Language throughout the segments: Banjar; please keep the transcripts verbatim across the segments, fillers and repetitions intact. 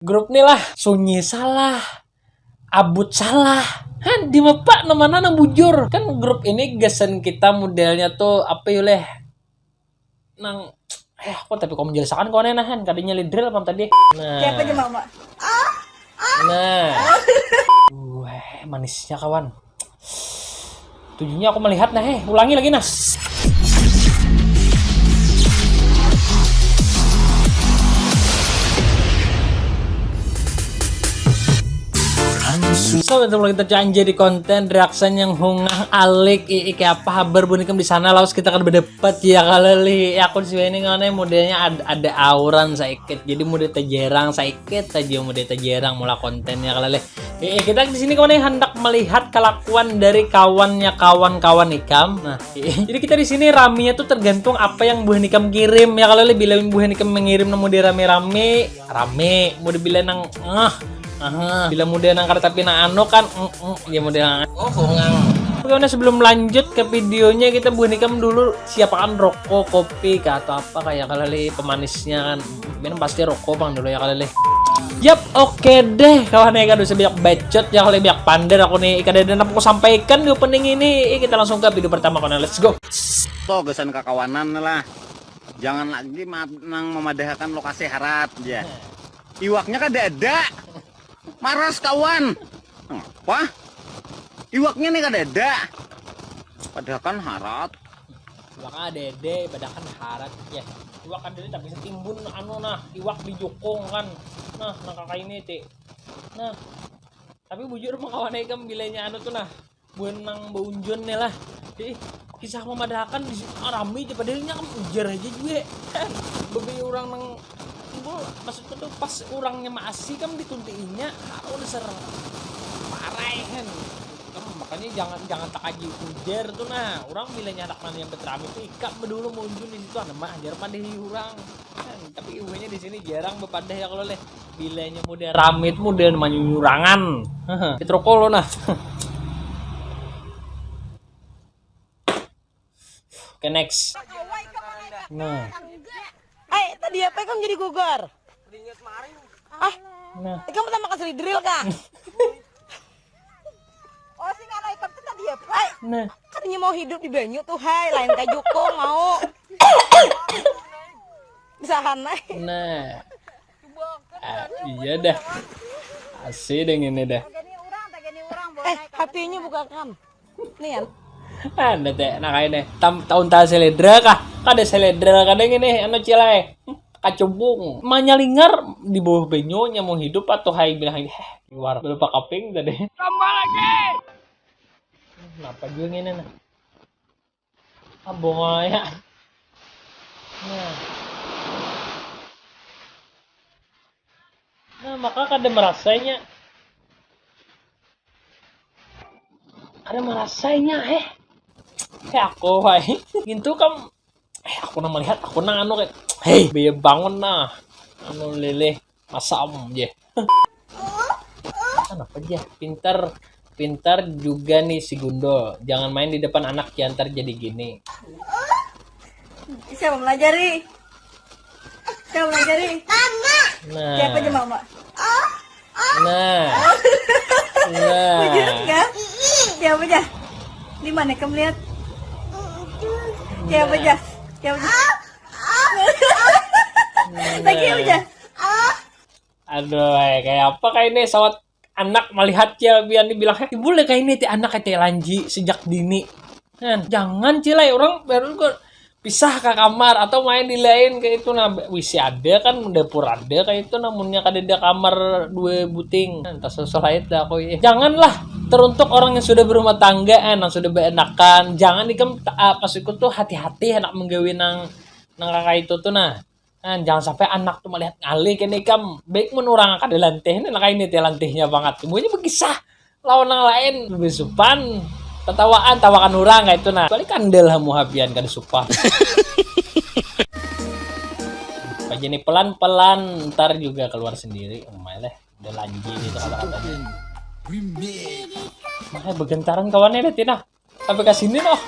Grup ni lah, sunyi salah, abut salah. Han, di mapa namana nang bujur? Kan grup ini gasan kita modelnya tuh apa yuleh? Nang eh aku tapi kau menjelaskan kau nah, Han, kadanya lidril apa tadi? Nah. Siapa aja mama? Nah. Wah, manisnya kawan. Tujuhnya aku melihat nah, eh, ulangi lagi nah. So, itu kita janji di konten reaction yang hungah alik. Ii, kayak apa habar bunikam di sana? Lawas kita akan berdebat ya kalau li. Ya, aku di sini ngone modelnya ada, ada auran saikit. Jadi mode tejerang saikit aja, mode tejerang mula kontennya kalau li. Eh, kita di sini kawan hendak melihat kelakuan dari kawannya kawan-kawan ikam. Nah, eh, jadi kita di sini raminya tuh tergantung apa yang buhan ikam kirim ya kalau li. Bila buhan ikam mengirim nemu di rame-rame, rame. Mau dibilang nang eh, aha. Bila muda nang kada tapi nang anu kan, mm, mm, ya muda nang. Oh, bungang. Oke, nah, sebelum lanjut ke videonya kita buhan ikam dulu siapakan rokok, kopi kah atau apa kayak kalau li pemanisnya kan. Minum pasti rokok bang dulu ya kalau li. Yap, oke deh kawan ya, kada usah banyak bacot ya kalau banyak pander aku nih. Kada ada napa aku sampaikan di opening ini. Eh, kita langsung ke video pertama kawan, let's go. Tuh gasan kakawanan lah. Jangan lagi ma- nang memadahakan lokasi harat ya. Iwaknya kada ada. Maras kawan. Apa? Iwaknya nih kada ada. Padahal kan harat. Iwaknya ada ada, padahal kan harat ya. Iwak ada tapi setimbun anu nah, iwak di jukung kan. Nah, nang kakak ini ti. Nah, tapi bujur makawan ikam bilanya anu tuh nah. Buhan nang baunjun nih lah. Jadi kisah memadahakan di sini ah, rame aja padahal kan ujar aja juga. Bebe orang nang timbul maksudnya tuh pas orangnya masih kan dituntiinya ah, udah ser parai kan. Makanya jangan jangan tak aja ujar tuh nah. Orang bilanya anak mana yang beterami tuh ikam dulu maunjun di situ anak mah ajar madahi orang. Kan, tapi ibunya di sini jarang bepadah ya kalau leh. Bilanya muda ramit muda manyunyurangan. Kita rokok lo nah. Oke, next. Nah. Eh, tadi apa kamu jadi gugar? Ah, nah. Kamu pertama kasih drill kah? Oh, sing anak ikam tuh tadi apa? Hai, nah. Katanya mau hidup di banyu tuh, hai, lain kayak jukung mau. Bisa hanai. Nah. Ah, iya dah. Asih deh ini dah. Eh, H P-nya bukakan. Nian. Anda teh nak ini tam tahun tak seledra kah? Kada seledra kadang ini anu cilai. Kacubung. Manyalingar di bawah benyonya mau hidup atau hai bilang heh keluar berupa kaping tadi. Tambah lagi. Kenapa juga ini nah? Abong ya. Nah. Nah, maka kada merasanya. Kada merasanya, eh. Kayak aku, hai. Gitu kam eh aku nang melihat aku nang anu kayak hei biar bangun nah anu lele masam je kenapa je pintar pintar juga nih si Gundul jangan main di depan anak ya ntar jadi gini siapa melajari siapa melajari nah siapa aja mama Nah. Nah. Bujur enggak? Siapa aja? Di mana kamu lihat? Siapa aja? Siapa aja? Lagi apa aja? Aduh, eh, kayak apa kayak ini sawat anak melihat ya biar dibilang eh boleh kayak ini ti anak kayak lanji sejak dini. Nah, jangan cilai orang baru kok pisah ke kamar atau main di lain kayak itu nah wisi ada kan dapur ada kayak itu namunnya kada ada kamar dua buting nah, entah sesuai dah aku ya. Janganlah teruntuk orang yang sudah berumah tangga eh, yang sudah berenakan jangan ikam uh, pas ikut tuh hati-hati anak menggawi nang nang kakak itu tuh nah nah, jangan sampai anak tuh melihat ngalih kini ikam baik menurang kada lantih ini anak ini teh lantihnya banget semuanya berkisah lawan nang lain besupan tatawaan tawakan urang kayak itu nah balik kandel hamu habian kada supan aja nih pelan pelan ntar juga keluar sendiri umai leh udah lanjir itu kata katanya makanya bergentaran kawannya deh tina sampai ke sini noh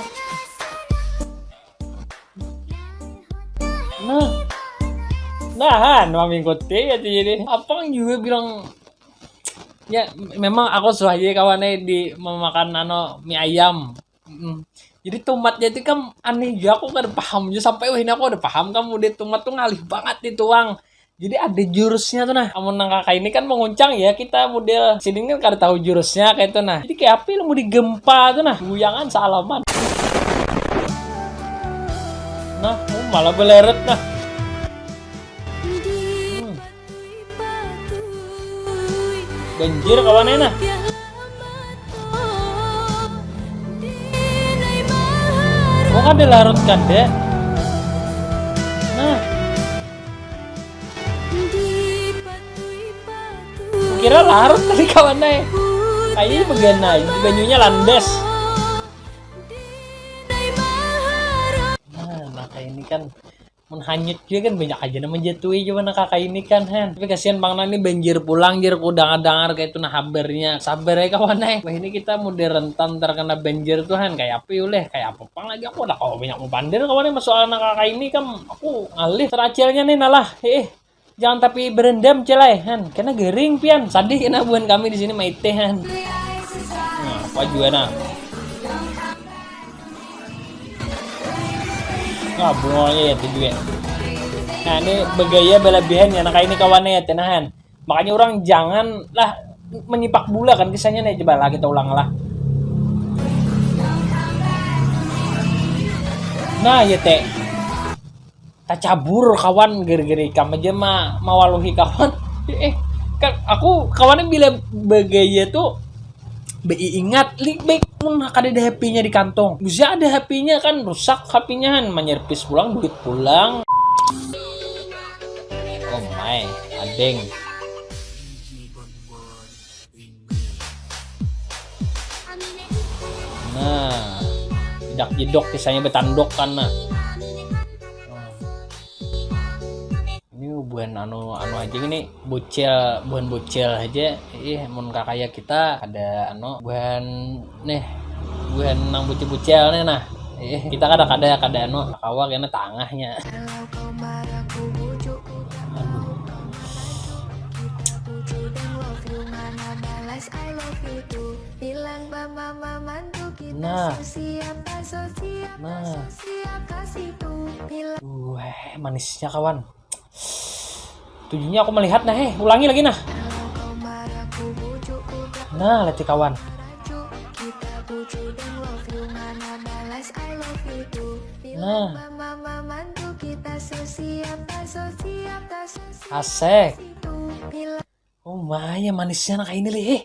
nah Tahan, mamingkuti ya jadi. Apang juga bilang, ya, memang aku suah aja kawan, eh, di memakan, ano, mie ayam. Mm-mm. Jadi tomatnya itu kan aneh juga, aku kada paham juga sampai wah ini aku ada paham kan, model tomat tuh ngalih banget di tuang. Jadi ada jurusnya tuh nah. Amun nang kakak ini kan menguncang ya, kita model sini kan kada tahu jurusnya kayak itu nah. Jadi kayak apa ilmu digempa tuh nah, guyangan salaman. Nah, oh, malah belerut nah. Hmm. Banjir kawan, eh, nah. Oh, kada larut kada. Nah. Kira larut tadi kawan, eh. Kayaknya begana, banyunya landas. Nah, maka ini kan mun hanyut juga kan banyak aja nama jatuhi juga nah kakak ini kan, han. Tapi kasihan pang nah, ini banjir pulang, jar ku dangar-dangar kayak itu nah habarnya. Sabar ya kawan, eh. Wah, ini kita mudah rentan terkena banjir tuh, han. Kayak apa ya uleh? Kayak apa pang lagi, aku udah kawa banyak mau pandir kawan, eh, masalah anak kakak ini kan. Aku ngalih teracilnya nih nalah. Eh, jangan tapi berendam, Cil, eh, han. Kena gering pian. Sadih kena buhan kami di sini maiteh, han. Nah, apa juga nah. Nah, bungolnya ya tuh juga. Nah, ini begaya berlebihan ya, nah, kayak ini kawannya ya, tenahan. Makanya orang jangan lah menyipak bola kan kisahnya nih, coba lah kita ulang lah. Nah, ya teh. Tacabur kawan, gara-gara ikam aja ma mawaluhi kawan. Eh, kan aku kawannya bila begaya tuh beingat, lebih baik mun kada ada H P-nya di kantong. Bisa ada H P-nya kan rusak H P-nya, han, manyervis pulang, duit pulang. Oh my, adeng. Nah, jedak-jedok kisahnya betandok kan, nah. Ini buhan anu, anu aja gini, bocil, buhan bocil aja. Ih, mun kakaya kita ada anu, buhan nih, buhan nang bocil-bocil nih, nah. Ih, kita kada, kada, kada anu, kawa kena tangahnya. Aduh. Nah. Nah. Wah, manisnya kawan. Tujuhnya aku melihat nah, eh, ulangi lagi nah. Nah, leti kawan. Nah. Asek. Oh maya, manisnya nak ini lih.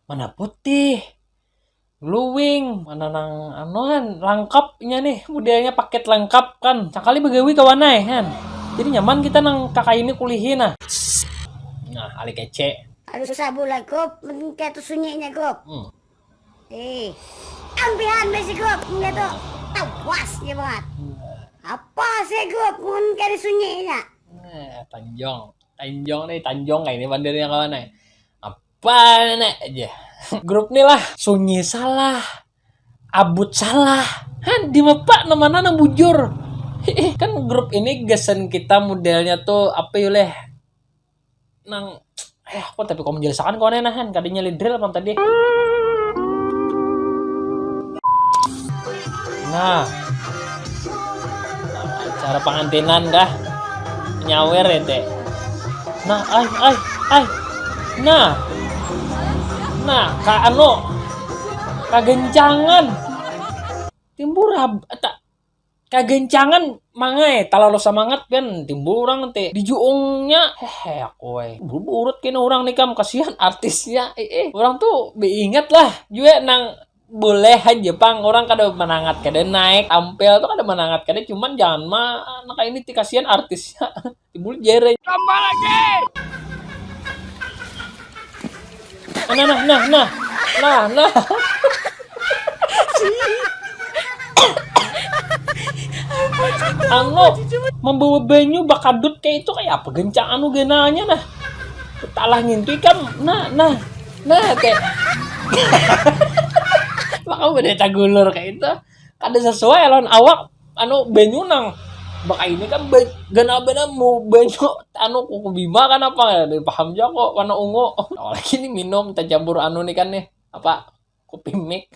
Mana putih, glowing, mana nang anuan, lengkapnya nih, modelnya paket lengkap kan. Sakali begawi kawan ai kan. Jadi nyaman kita nang kakai ini kulihi nah. Nah, ali kece. Aduh susah bula gup, mun kaya tu sunyinya gup. Hmm. Eh, ampihan besi gup, mun kaya tu. Tawas ya bangat. Apa sih gup, mun kaya sunyinya? Nah, tanjong. Tanjong nih, tanjong kayak ini pandirnya kawan ai. Apa nih aja. Grup nih lah, sunyi salah, abut salah. Han, di mapa namana nang bujur? Hiih, kan grup ini gasan kita modelnya tuh apa ya leh? Nang, eh, aku tapi kau menjelaskan kau nih nah, Han, kadanya lidril apa tadi? Nah, cara pangantinan kah? Nyawer ya teh. Nah, ai, ai, ai. Nah. Nah, ka anu, kagencangan. Timbul rab, tak, kagencangan mangai, talalu samangat kan timbul urang teh. Di juungnya, hehe, aku ai. Buru-burut kena urang nih kam, kasihan artisnya. Eh, eh, urang tuh beingat lah jua nang boleh haja pang, urang kada manangat kada naik, tampil tuh kada manangat kada, cuman jangan ma nang kaya ini ti, kasihan artisnya. Timbul jere. Tambah lagi. Nah, nah, nah, nah. Nah, nah. Anu, membawa banyu bakadut kayak itu kayak apa gencang anu genanya nah. Talah ngintu ikam. Nah, nah. Nah, teh. Maka udah tagulur kayak itu. Kada sesuai lawan awak anu banyu nang Maka ini kan ba- ganal banar mu banyu anu kuku bima kan apa, kada paham jua kok warna ungu. Awal lagi ni minum tacampur anu ni kan nih, apa, kopi mik.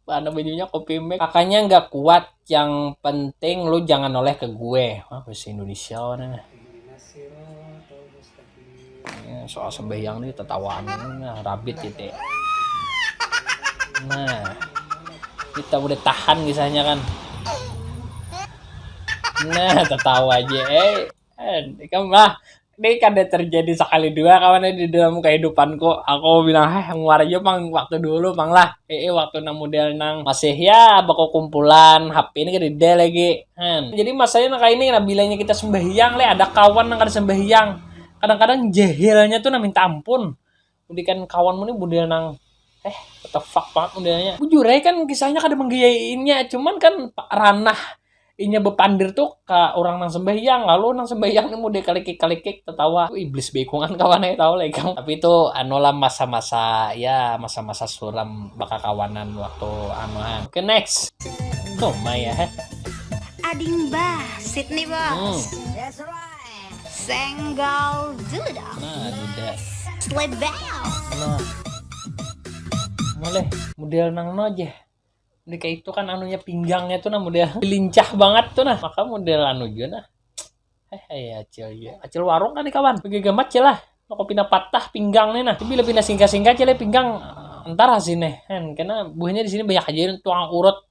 Warna bajunya kopi mik. Kakaknya nggak kuat, yang penting lu jangan noleh ke gue. Wah, bahasa Indonesia nah. Ya, soal sembahyang nih tetawaan nah, rabit gitu ya. Nah, kita udah tahan kisahnya kan. Nah, tetawa aja, eh. Eh, ikam lah, ini kada terjadi sekali dua kawan di dalam kehidupanku. Aku bilang, heh, nguar aja pang waktu dulu pang lah. Eh, eh, waktu nang model nang masih ya baku kumpulan, H P ini kadada lagi. Hmm. Jadi masanya nang kaini nah, bilanya kita sembahyang leh, ada kawan nang kada sembahyang. Kadang-kadang jahilnya tuh nah minta ampun. Jadi kan kawanmu nih model nang, eh, what the fuck banget modelnya. Bujur aja kan kisahnya kada menggayainya, cuman kan pa- ranah inya bepandir tuh ke orang nang sembahyang, lalu nang sembahyang nih model kalikik-kalikik tetawa. Tuh iblis bekungan kawan aja tahu lah ikam. Tapi itu anu lah masa-masa, ya, masa-masa suram bakakawanan waktu anuan. Oke, next. Oh my ya. Ading bah, Sydney Hmm. bos. Senggol dudak. Nah, duda. Slebel. Nah. Boleh model nang no aja. Ini kayak itu kan anunya pinggangnya tuh nah model lincah banget tuh nah. Maka model anu juga nah. Eh, eh acil juga. Acil warung kan nih kawan. Bagi gamat aja lah. Aku pina patah pinggang nih nah. Tapi lebih pina singkat-singkat aja lah pinggang. Entar hasilnya. Hen, karena buahnya di sini banyak aja tukang urut.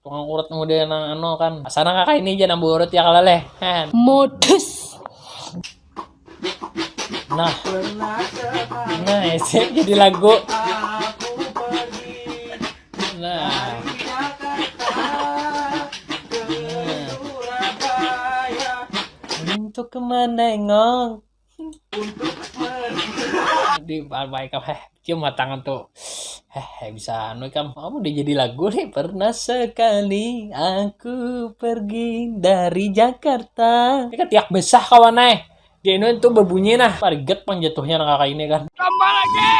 Tukang urut model nang anu kan. Sana kakak ini aja nang urut ya kalau leh. Hen. Modus. Nah. Nah, ese jadi lagu. Nah. Untuk kemana ngong? Di baik heh cium tangan tuh. Heh, bisa anu ikam. Kamu udah jadi lagu nih. Pernah sekali aku pergi dari Jakarta. Ini kan tiak besar kawan eh. Dia ini tuh berbunyi nah. Pariget pang jatuhnya nah kakak ini kan. Tambah lagi.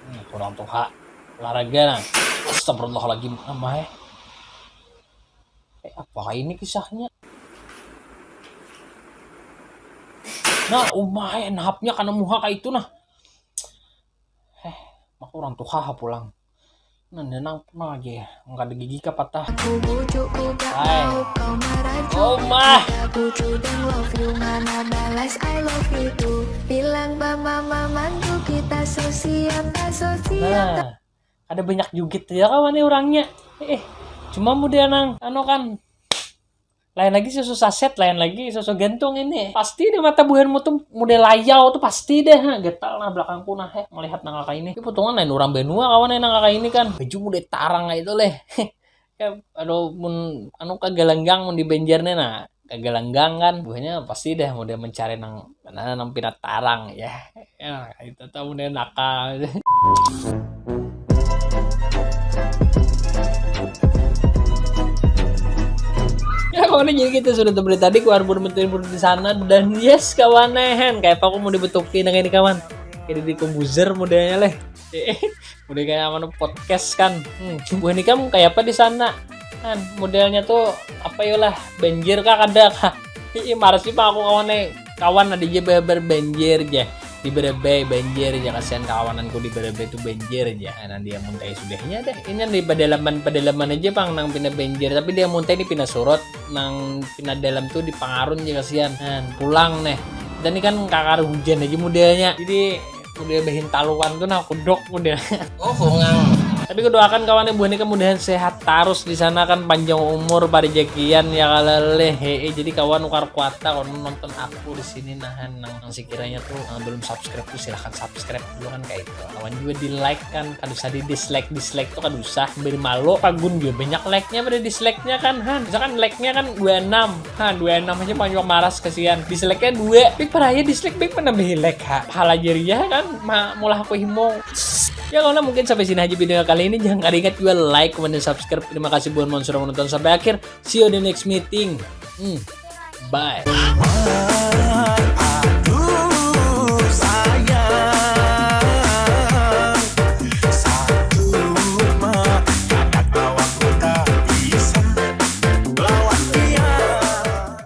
Hmm, kurang tuha. Olahraga nah. Astagfirullahaladzim. Amah eh. Eh, apa ini kisahnya? Nah, umai nahapnya karena muha kayak itu nah. Eh, maka orang tuha pulang. Nah, dia nang pernah lagi ya, nggak ada gigi kah patah. Aku bujuk udah mau kau merajuk. Oh mah. Aku cudang love you mana balas I love you too. Bilang mama mamanku kita sosial, sosial. Nah, ada banyak jugit ya kawan nih orangnya. Eh, cuma mudah nang anu kan lain lagi susu saset, lain lagi susu gantung ini. Pasti deh mata buhanmu tuh model layau tuh pasti deh. Nah, getal nah belakangku nah eh melihat nang kakak ini. Ini potongan lain orang benua kawan nang kakak ini kan. Baju model tarang kayak itu leh. Ya, aduh mun anu kagalanggang mun di Banjar nih nah. Kagalanggang kan buhannya pasti deh model mencari nang mana nang pinat tarang ya. Ya, itu tahu model nakal. Ya kawan jadi kita sudah terbeli tadi keluar buru menteri buru di sana dan yes kawan nehen kayak apa aku mau dibetukin dengan ini kawan. Jadi di kombuzer modelnya leh. Udah kayak mana podcast kan. Hmm, buah nikah kayak apa di sana? Kan modelnya tuh apa yolah banjir kah kada kah? Ih, marah sih pak aku kawan nih. Kawan ada aja ber banjir aja. Di Berebay banjir aja kasihan kawananku di Berebay tuh banjir aja. Nah, dia muntai sudahnya deh. Ini di pedalaman pedalaman aja pang nang pindah banjir tapi dia muntai ini pindah surut nang pindah dalam tuh di Pangarun aja kasihan. Nah, pulang nih. Kita ini kan kakar hujan aja modelnya. Jadi udah bahin taluan tuh nah kudok udah. Oh hongang. Tapi kudoakan kawan buah ini kemudahan sehat terus di sana kan panjang umur parijakian ya kalaleh hehe jadi kawan ukar kuata kawan nonton aku di sini nahan nang sekiranya tuh yang belum subscribe tuh silahkan subscribe dulu kan kayak itu kawan juga di like kan kada usah di dislike dislike tuh kada usah beri malu pagun juga banyak like nya pada dislike nya kan han misalkan like nya kan dua enam ha dua enam aja panjang maras kasihan dislike nya dua big paraya dislike big menambahi like ha pahala jariah kan ma mulah aku himung. Ya kalau mungkin sampai sini aja video kali ini jangan kada ingat juga like comment dan subscribe terima kasih buat mon sudah menonton sampai akhir see you di next meeting hmm. Bye.